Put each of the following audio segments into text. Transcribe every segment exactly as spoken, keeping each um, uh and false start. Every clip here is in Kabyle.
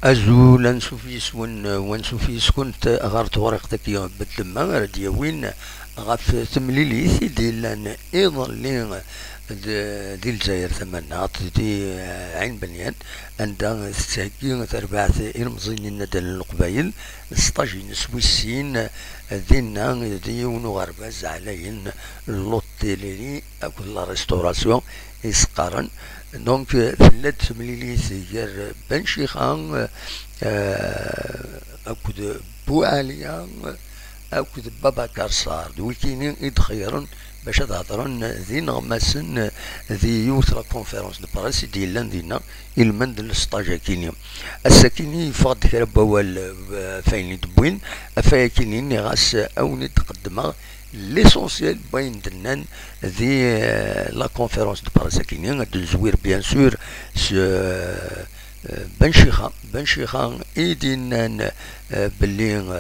Azul, ansuf yes-wen, wansuf yes-kunt ɣer tewriqt-agi n Beddemma ara d-yawin ɣef temlilit i d-yellan iḍelli d-, di Lezzayer Tamaneɣt, di Ɛin Benyan, anda tettheggi terbaɛt ilemẓiyen n Nadal n Leqbayel, sṭaj-ines wis sin, dinna di yiwen uɣerbaz ɛlayen, l'hôtellerie akked la restauration i s-qqaren. Donc, tella-d temlilit gar Ben Chixa, euh, akked Buɛaliya, akked Babacar Sar. D wikini i d-xeyyren bac ad hedren d ineɣmasen di yiwet la conférence de presse i d-yellan dinna, ilmend n lesṭaj akini. Ass-akini yeffeɣ-d kra n wawal, euh, ɣef wayen i d-wwin, ɣef wayakini nniɣ-as awen-id-qeddmeɣ l'essentiel n wayen d-nnan di, euh, la conférence de presse akini. Ad d-nezwir, bien sûr, s, euh, euh, Ben Chixa. Ben Chixa i d-yennan, euh, belli, euh,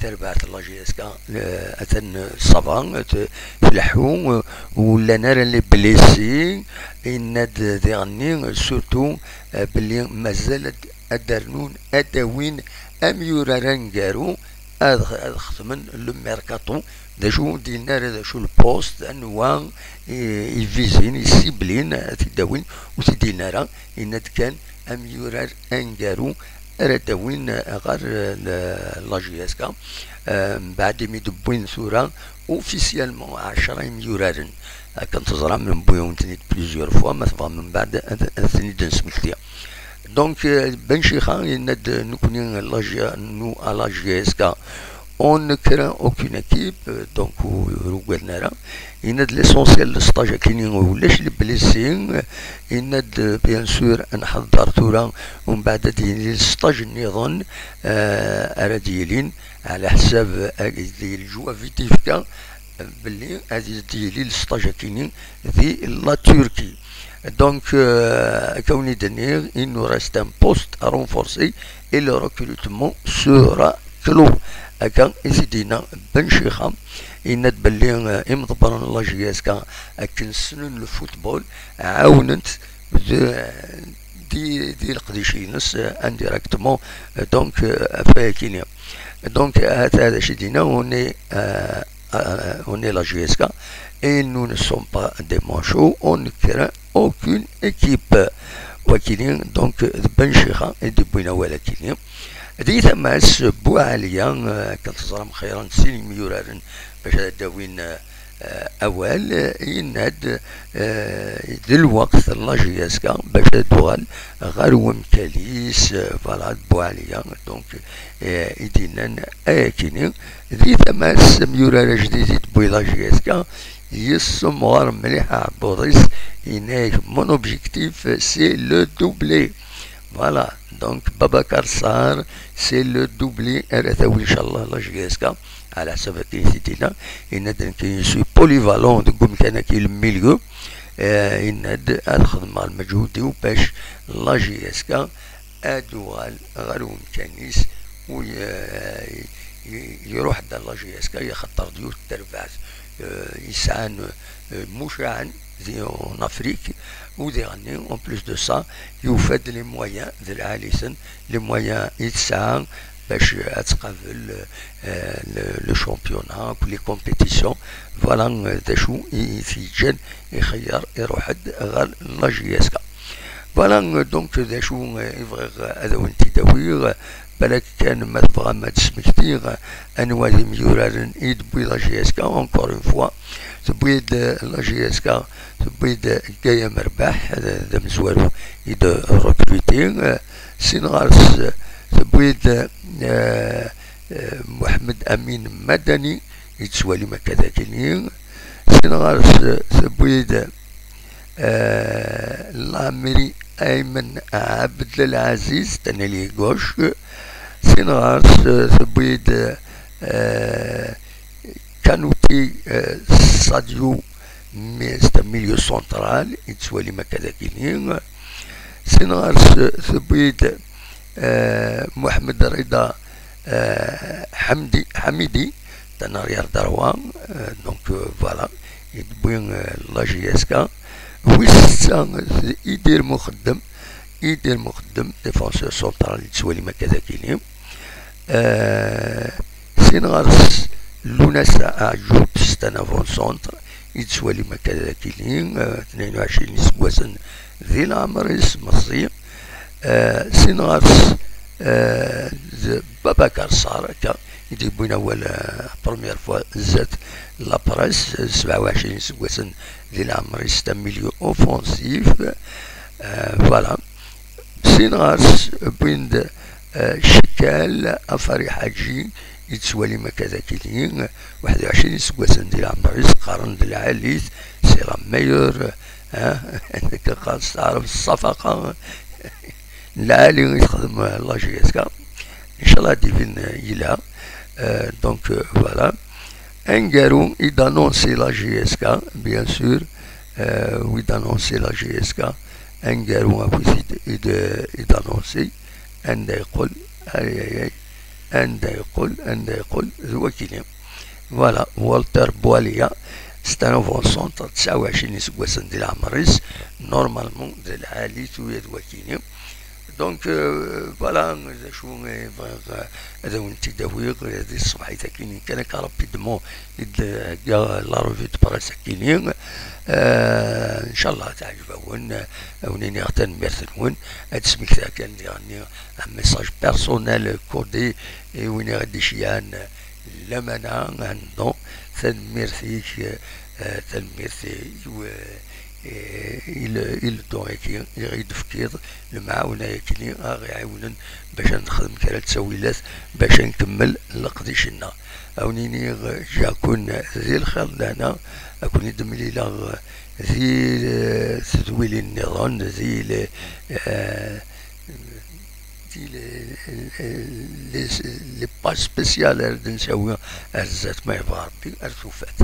tarbaɛt n la J S K, euh, atan ça va, euh, t-, tleḥḥu, euh, ur llan ara les blessés. Yenna-d diɣenni, surtout, euh, belli mazal ad, ad d-rnun, ad d-awin amyurar aneggaru, ad, ad xedmen le mercato. D acu ur d-yenna ara d acu le poste, anwa i, i vizin, i siblin, ad t-id-awin, ur t-id-yenna ara. Yenna-d kan amyurar aneggaru ara d-awin ɣer, euh, la J S K. Euh, mbeɛd imi d-wwin tura officiellement ɛecra imyuraren. Akken teẓram, newwi-awen-ten-id plusieurs fois, ma tebɣam mbeɛd ad, ad ten-id-nesmekti. Donc, euh, Ben Chixa yenna-d, nekkni la J-, nous, à la J S K, on ne craint aucune équipe, euh, donc ur, ur ugaden ara. Yenna-d l'essentiel lesṭaj akini ulac les blessés. Yenna-d, euh, bien sûr, ad nḥedder tura, umbeɛd ad d-yili lesṭaj nniḍen, euh, ara d-yilin, ɛla ḥsab, euh, d lǧwab i d-yefka, euh, belli ad d-yili lesṭaj akini di la Turquie. Donc, euh, akka wen-id-nniɣ, il nous reste un poste à renforcer et le recrutement sera clos. Akka i t-id-yenna Ben Chixa. Yenna-d belli, euh, imḍebbren n la J S K akken ssnen le football, ɛawnen-t d-, di, di leqdic-ines, euh, indirectement. Donc, euh, ɣef wayakini. Donc, euh, hata d acu i d-yenna, on est, euh, euh, on est la J S K et nous ne sommes pas des manchots, on ne craint aucune équipe. Wakini, donc, d Ben Chixa i d-yewwin awal akini. Di tama-s, Buɛaliya, euh, akken teẓram xir-, n sin imyuraren bac ad d-awin, euh, euh, awal, euh, yenna-d, euh, d lweqt n la J S K bac ad tuɣal ɣer wemkan-is, euh, voilà, d Buɛaliya, donc, euh, i d-yennan ayakini. Di tama-s, amyurar ajdid i d-tewwi la J S K, yessemɣer mliḥ aɛebbuḍ-is, yenna-yak, mon objectif, c'est le doublé. Voilà, donc Babacar Sar, c'est le doublé ara tawi, inchallah, la J S K, ɛla ḥsab akken i t-id-yenna. Yenna-d, nekk je suis polyvalent deg umkan-agi, le milieu. Eh, yenna-d, ad xedmeɣ lmeǧhud-iw bac la J S K ad uɣal ɣer umkan-is, u y-, y-, iruḥ-d la J S K, axaṭer d yiwet n terbaɛt, eh, yesɛan, eh, mucaɛen di, en Afrique, u diɣenni, en plus de ça, yufa-d les moyens, d lɛali-ten, les moyens i tesɛa bac ad tqabel, euh, le, le championnat, les compétitions. Voilà, euh, d acu i t-yeǧǧan ixeyyar iruḥ-d ɣer la J S K. Voilà, euh, donc, d acu, euh, i bɣiɣ ad awen-t-id-awiɣ. Balak kan ma tebɣam ad d-smektiɣ anwa d imyuraren i d-tewwi la J S K, encore une fois, tewwi-d, euh, la J S K, tewwi-d Gaya Merbaḥ, d, d amezwaru i d-recruté, euh, sin ɣer-s, euh, tewwi-d, euh, euh, Muḥemmed Amin Madani, i tettwalim akka d akini. Sin ɣer-s, euh, tewwi-d, euh, Lamri Aymen Abdelaziz, d un ailier gauche. Sin ɣer-s, euh, tewwi-d, euh, Kanouté, euh, Sadio, mais c'est un milieu central, i tettwalim akka d akini. Sin ɣer-s, tewwi-d, euh, Mohamed Rida, euh, Hamdi, Hamidi, d un arrière droit, euh, donc, euh, voilà, i d-tewwi, euh, la J S K. Wis setta, d Idir Muxeddem, Idir Muqeddem, défenseur central, yettwali akka d akini. Euh, sin ɣer-s Lounès Ayoub, c'est un avant-centre, yettwali akka d akini, euh, tnayen u ɛecrin iseggasen di leɛmer-is, meẓẓi. Euh, sin ɣer-s, euh, d Babacar Sarr, akka i d-yewwin awal, euh, première fois zdat la presse, euh, sebɛa u ɛecrin iseggasen di leɛmer-is, c'est un milieu offensif. Euh, voilà. Sin ɣer-s wwin-d, euh, Cikal Afari Ḥaǧi, yettwalim akka d akini, waḥed u ɛecrin iseggasen di leɛmer-is, qqaren d lɛali-t, c'est la meilleure, hein, nekk qqaren s taɛrabt ṣṣafaqa n lɛali i texdem la J S K. Inchallah ad d-ibin yelha. Euh, donc, euh, voilà. Aneggaru i d-annoncer la J S K, bien sûr, euh, wi d-annoncer la J S K, aneggaru akk i d-, i d-, i d-annoncer, anda yeqqel, ay, ay, ay, anda yeqqel, anda yeqqel, d wakini. Voilà, Walter Boualia, c'est un avant-centre, tesɛa u ɛecrin iseggasen di leɛmer-is, normalement, d lɛali-t uya d wakini. Donc, euh, voilà, d acu i bɣiɣ, euh, ad awen-t-id-awiɣ, euh, di tṣebḥit akini kan akka, rapidement i d-heggaɣ la revue de presse akini. Euh, inchallah teɛjeb-awen, euh, ad awen-iniɣ tanemmirt-nwen, ad d-smektiɣ kan diɣenni un message personnel codé i win i ɣ-d-iceyɛen, euh, lamana, un don, tanemmirt-ik, euh, euh, tanemmirt i, i, i, i le, i le don-agi i ɣ-d-tefkiḍ, lemɛawna-agi i ɣ-iɛiwnen bac ad nexdem kra n ttawilat, bac ad nkemmel leqdic-nneɣ. Ad wen-iniɣ, euh, ǧǧiɣ-ken di lxir d lehna, ad ken-id-mlileɣ, euh, di, euh, tedwilin nniḍen, di le, euh, di le, les, les pages spéciales ara d-nsawi ar zdat ma yebɣa Rebbi ar tufat.